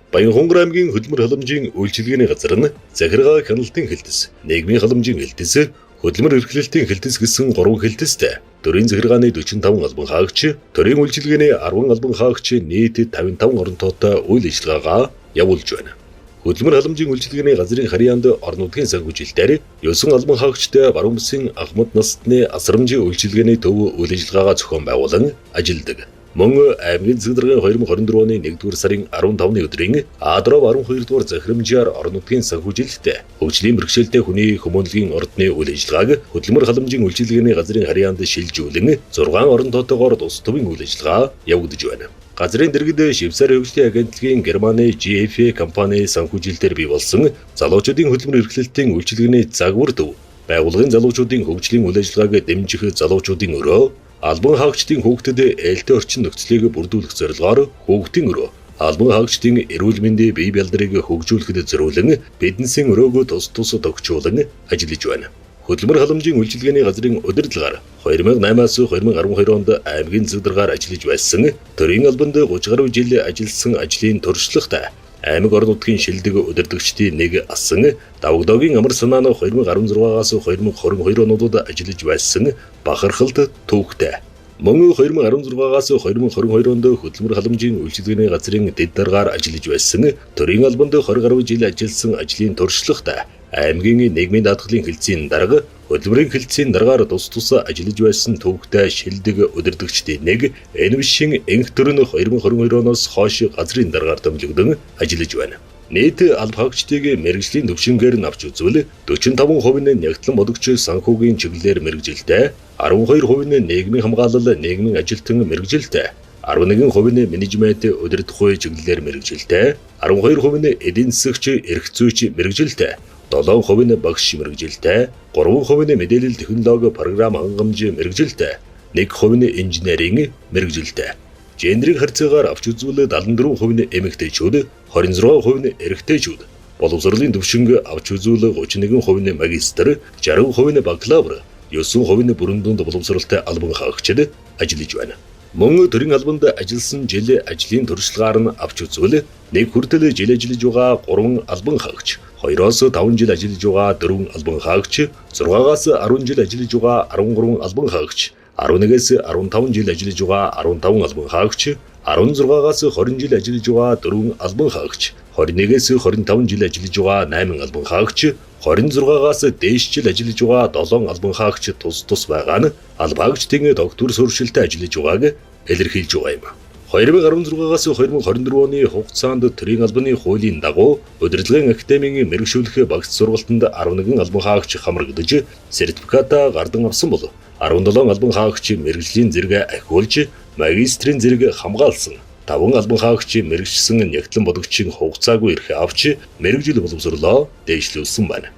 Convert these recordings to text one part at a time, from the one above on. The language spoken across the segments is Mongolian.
Баянхонгор аймгийн хөдөлмөр халамжийн үйлчилгээний газар нь захиргаа хяналтын хэлтэс, нийгмийн халамжийн хэлтэс, хөдөлмөр эрхлэлтийн хэлтэс гэсэн 3 хэлтэстэй. Төрийн захиргааны 45 албан хаагч, төрийн үйлчилгээний 10 албан хаагч нийт 55 орон тоотой үйл ажиллагаагаа явуулж байна. Хөдөлмөр халамжийн үйлчилгээний газрын харьяанд орон нутгийн санхүүжилтээр 9 албан хаагчтай баруун бүсийн Ахмад насны асрамжийн үйлчилгээний төв үйл ажиллагаагаа зохион байгуулан ажилладаг. Мөн аймгийн засаг даргын 2024 оны 1-р сарын 15-ны өдрийн А-дров 12-р захирамжаар орон нутгийн санхүүжилттэй хөгжлийн бэрхшээлтэй хүний хүмүүнлэгийн ордны үйл ажиллагааг хөдөлмөр халамжийн үйлчилгээний газрын харьяанд шилжүүлэн 6 орон тоотойгоор тус төвийн үйл ажиллагаа явагдаж байна. Газрын дэргэд Швейцарын хөгжлийн агентлагийн Германы GFA компани санхүүжилтээр бий болсон залуучуудын хөдөлмөр эрхлэлтийн үйлчилгээний загвар төв, байгууллагын залуучуудын хөгжлийн үйл ажиллагааг дэмжих залуучуудын өрөө, албан хаагчдын хүүхдэд ээлтэй орчин нөхцөлийг бүрдүүлэх зорилгоор хүүхдийн өрөө, албан хаагчдын эрүүл мэндийн бие бялдрыг хөгжүүлэхэд зориулан бизнесийн өрөөгөө тус тус тогтчуулан ажиллаж байна. Хөдөлмөр халамжийн үйлчилгээний газрын удирдлагаар 2008-аас 2012 онд аймгийн засаг даргаар ажиллаж байсан төрийн албанд 30 гаруй жил ажилласан ажлын туршлагатай аймаг орон нутгийн шилдэг удирдагчдын нэг асан Давагдоогийн амар санаа нь 2016-аас 2022 онуудад ажиллаж байсан бахархалт түүхтэй. Мөн 2016-аас 2022 онд хөдөлмөр халамжийн үйлчилгээний газрын дэд даргаар ажиллаж байсан төрийн албанд 20 гаруй жил ажилласан ажлын туршлагатай аймгийн нийгмийн даатгалын хэлтсийн дарга, хөдөлмөрийн хэлтсийн даргаар тус тус ажиллаж байсан түүхтэй шилдэг удирдагчдын нэг Энвшин энх төр нь 2022 оноос хойш газрын даргаар томилогдон ажиллаж байна. Нийт алба хаагчдыг мэргэжлийн төвшингээр нь авч үзвэл 45% нь нягтлан бодогч санхүүгийн чиглэлээр мэргэжилтэй, 12% нь нийгмийн хамгаалал, нийгмийн ажилтан мэргэжилтэй, 11% нь менежмент удирдах буй чиглэлээр мэргэжилтэй, 12% нь эдийн засагч, эрх зүйч мэргэжилтэй, 7% нь багш мэргэжилтэй, 3% нь мэдээлэл технологи програм хангамж мэргэжилтэй, 1% нь инженерийн мэргэжилтэй. Гендрийн харьцаагаар авч үзвэл 74% нь эмэгтэйчүүд, 26% нь эрэгтэйчүүд. Боловсролын түвшинг авч үзвэл 31% нь магистр, 60% нь бакалавр, 9% нь бүрэн дүнд боловсролтой албан хаагчид ажиллаж байна. Мөн төрийн албанд ажилласан жил ажлын туршлагаар нь авч үзвэл нэг хүртэл жил ажиллаж байгаа 3 албан хаагч, 2-оос 5 жил ажиллаж байгаа 4 албан хаагч, 6-аас 10 жил ажиллаж байгаа 13 албан хаагч, 11-ээс 15 жил ажиллаж байгаа 15 албан хаагч, 16-аас 20 жил ажиллаж байгаа 4 албан хаагч, 21-ээс 25 жил ажиллаж байгаа 8 албан хаагч, 26-аас дээш жил ажиллаж байгаа 7 албан хаагч тус тус байгаа нь албаагчдын тогтвор суурьшилтай ажиллаж байгааг илэрхийлж байгаа юм. 2016-аас 2024 оны хугацаанд төрийн албаны хуулийн дагуу удирдлагын академийн мэргэшүүлэх багц сургалтанд 11 албан хаагч хамрагдаж сертификатаа гардан авсан бол 17 албан хаагч мэргэжлийн зэрэгээ ахиулж магистрийн зэрэг хамгаалсан. 5 албан хаагч мэргэжсэн нягтлан бодогчийн хугацаагүй эрх авч мэргэжил боловсрлоо дээшлүүлсэн байна.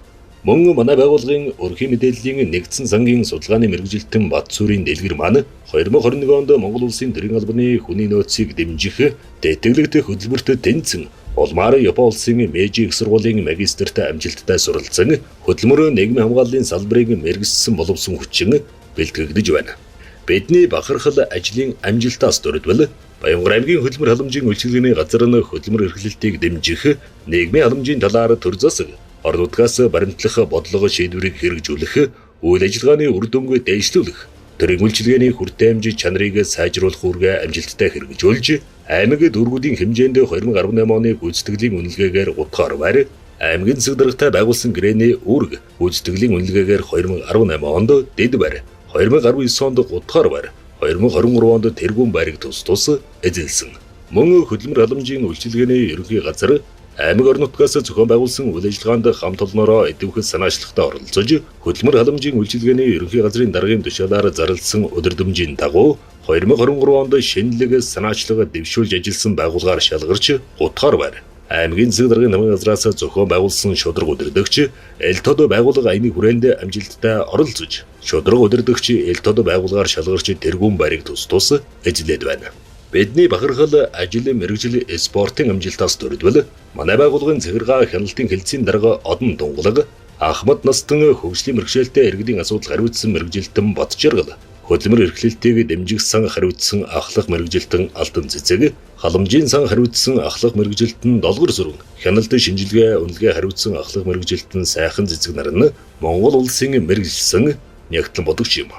Мөн манай байгууллагын өрхийн мэдээллийн нэгдсэн сангийн судалгааны мэргэжилтэн Батсүрийн дэлгэр маань 2021 онд Монгол Улсын төрийн албаны хүний нөөцийг дэмжих тэтгэлэгт хөдөлмөрт тэнцэн улмаар Япон улсын Мэйжи их сургуулийн магистрт амжилттай суралцсан хөдөлмөр нийгмийн хамгааллын салбарыг мэргэжсэн боловсон хүчин бэлтгэгдэж байна. Бидний бахархал ажлын амжилтаас дөрөвдөл Баянгар аймгийн хөдөлмөр халамжийн үйлчилгээний газар нь хөдөлмөр эрхлэлтийг дэмжих нийгмийн халамжийн талаар төр засаг орон нутгаас баримтлах бодлого шийдвэрийг хэрэгжүүлэх, үйл ажиллагааны үр дүнг дээшлүүлэх, төрийн үйлчилгээний хүртээмж чанарыг сайжруулах үүргээ амжилттай хэрэгжүүлж, аймаг дүүргүүдийн хэмжээнд 2018 оны гүйцэтгэлийн үнэлгээгээр 3 дахь байр, аймгийн засаг даргатай байгуулсан гэрээний үүрэг гүйцэтгэлийн үнэлгээгээр 2018 онд дэд байр, 2019 онд 3 дахь байр, 2023 онд тэргүүн байрыг тус тус эзэлсэн. Мөн хөдөлмөр халамжийн үйлчилгээний ерөнхий газар аймаг орон нутгаас зохион байгуулсан үйл ажиллагаанд хамт олноороо идэвхтэй санаачлагтай оролцож, хөдөлмөр халамжийн үйлчилгээний ерөнхий газрын даргын тушаалаар зарласан өдөрдмжийн дагуу 2023 онд шинэлэг санаачлага дэвшүүлж ажилласан байгууллагаар шалгарч 3 дахь байр. Аймгийн засаг даргын намын газраас зохион байгуулсан шударга удирдагч Элтод байгууллага аяны хүрээнд амжилттай оролцож, шударга удирдагч Элтод байгууллагаар шалгарч тэргүүн байрыг тус тус эзлээд байна. Бидний бахархал ажил мэргэжил спортын амжилтаас дөрөвдөл манай байгууллагын захиргаа хяналтын хэлтсийн дарга Одон Дунгалаг, Ахмад настан хөгжлийн бэрхшээлтэй иргэдийн асуудал хариуцсан мэргэжилтэн Батжаргал, хөдөлмөр эрхлэлтийг дэмжих сан хариуцсан ахлах мэргэжилтэн Алтан Цэцэг, халамжийн сан хариуцсан ахлах мэргэжилтэн Долгор Сүрэн, хяналт шинжилгээ үнэлгээ хариуцсан ахлах мэргэжилтэн Сайхан Цэцэг нар нь Монгол улсын мэргэжилсэн нягтлан бодогч юм.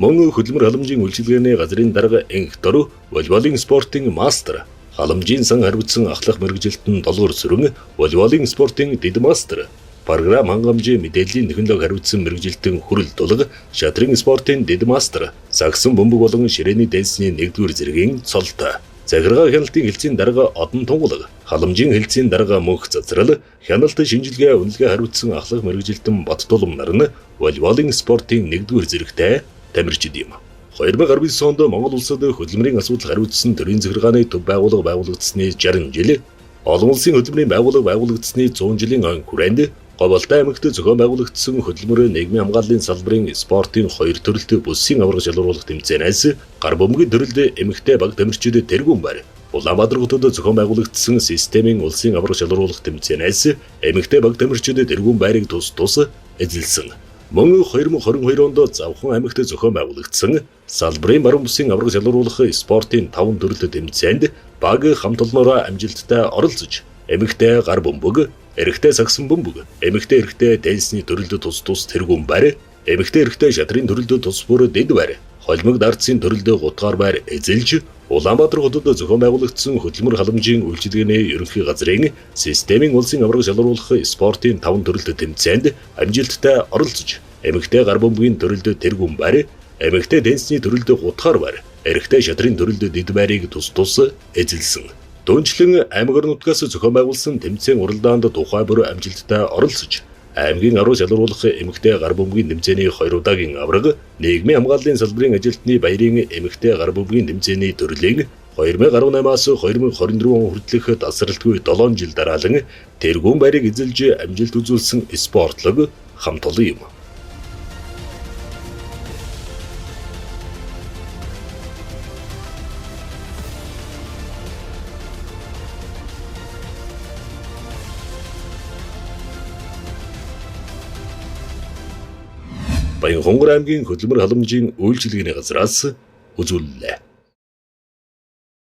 Мөн хөдөлмөр халамжийн үйлчилгээний газрын дарга Энхтор, волейболын спортын мастер, халамжийн сан хариуцсан ахлах мэргэжилтэн Долгор Сүрэн, волейболын спортын дэд мастер, програм хангамжийн мэдээллийн технологи хариуцсан мэргэжилтэн Хүрэл Дулаг, шатрын спортын дэд мастер, сагсан бөмбөг болон ширээний дэнсний 1-р зэргийн цолтой. Захиргаа хяналтын хэлцийн дарга Одон Тунгалаг, халамжийн хэлцийн дарга Мөнх Цацрал, хяналт шинжилгээ үнэлгээ хариуцсан ахлах мэргэжилтэн Баттулам нар нь волейболын спортын 1-р зэрэгтэй тамирчид юм. 2019 онд Монгол улсад хөдөлмөрийн асуудал хариуцсан төрийн захиргааны төв байгууллага байгуулагдсаны 60 жил, олон улсын хөдөлмөрийн байгууллага байгуулагдсаны 100 жилийн ойн хүрээнд Говьалтай аймагт зохион байгуулагдсан хөдөлмөр нийгмийн хамгааллын салбарын спортын 2 төрөлт бүсийн аварга шалруулах тэмцээнээс гар бөмбөгийн төрөлд эмэгтэй баг тамирчид тэргүүн байр, Улаанбаатар хотод зохион байгуулагдсан системийн улсын аварга шалруулах тэмцээнээс эмэгтэй баг тамирчид тэргүүн байрыг тус тус эзэлсэн. Мөн 2022 онд Завхан аймагт зохион байгуулагдсан салбарын баруун бүсийн аварга шалруулах спортын 5 төрөлт тэмцээнд баг хамт олноороо амжилттай оролцож эмэгтэй гар бөмбөг, эрэгтэй сагсан бөмбөг, эмэгтэй эрэгтэй дэнсний төрөлд тус тус тэргүүн байр, эмэгтэй эрэгтэй шатрын төрөлд тус бүр дэд байр, холимог дартсын төрөлд 3 дугаар байр эзэлж Улаанбаатар хотод зохион байгуулагдсан хөдөлмөр халамжийн үйлчилгээний ерөнхий газрын системийн улсын аварга шалруулах спортын 5 төрөлт тэмцээнд амжилттай оролцож эмэгтэй гар бөмбөгийн төрөлд тэргүүн байр, эмэгтэй дэнсний төрөлд 3 дугаар байр, эрэгтэй шатрын төрөлд дэд байрыг тус тус эзэлсэн. Дөнчлэн аймаг орон нутгаас зохион байгуулсан тэмцээн уралдаанд тухай бүр амжилттай оролцож аймгийн аварга шалруулах эмэгтэй гар бөмбөгийн тэмцээний 2 удаагийн аварга, нийгмийн хамгааллын салбарын ажилтны баярын эмэгтэй гар бөмбөгийн тэмцээний төрлийн 2018-аас 2024 он хүртэлх тасралтгүй 7 жил дараалан тэргүүн байрыг эзэлж амжилт үзүүлсэн спортлог хамт олон юм. Баянхонгор аймгийн хөдөлмөр халамжийн үйлчилгээний газраас үзүүллээ.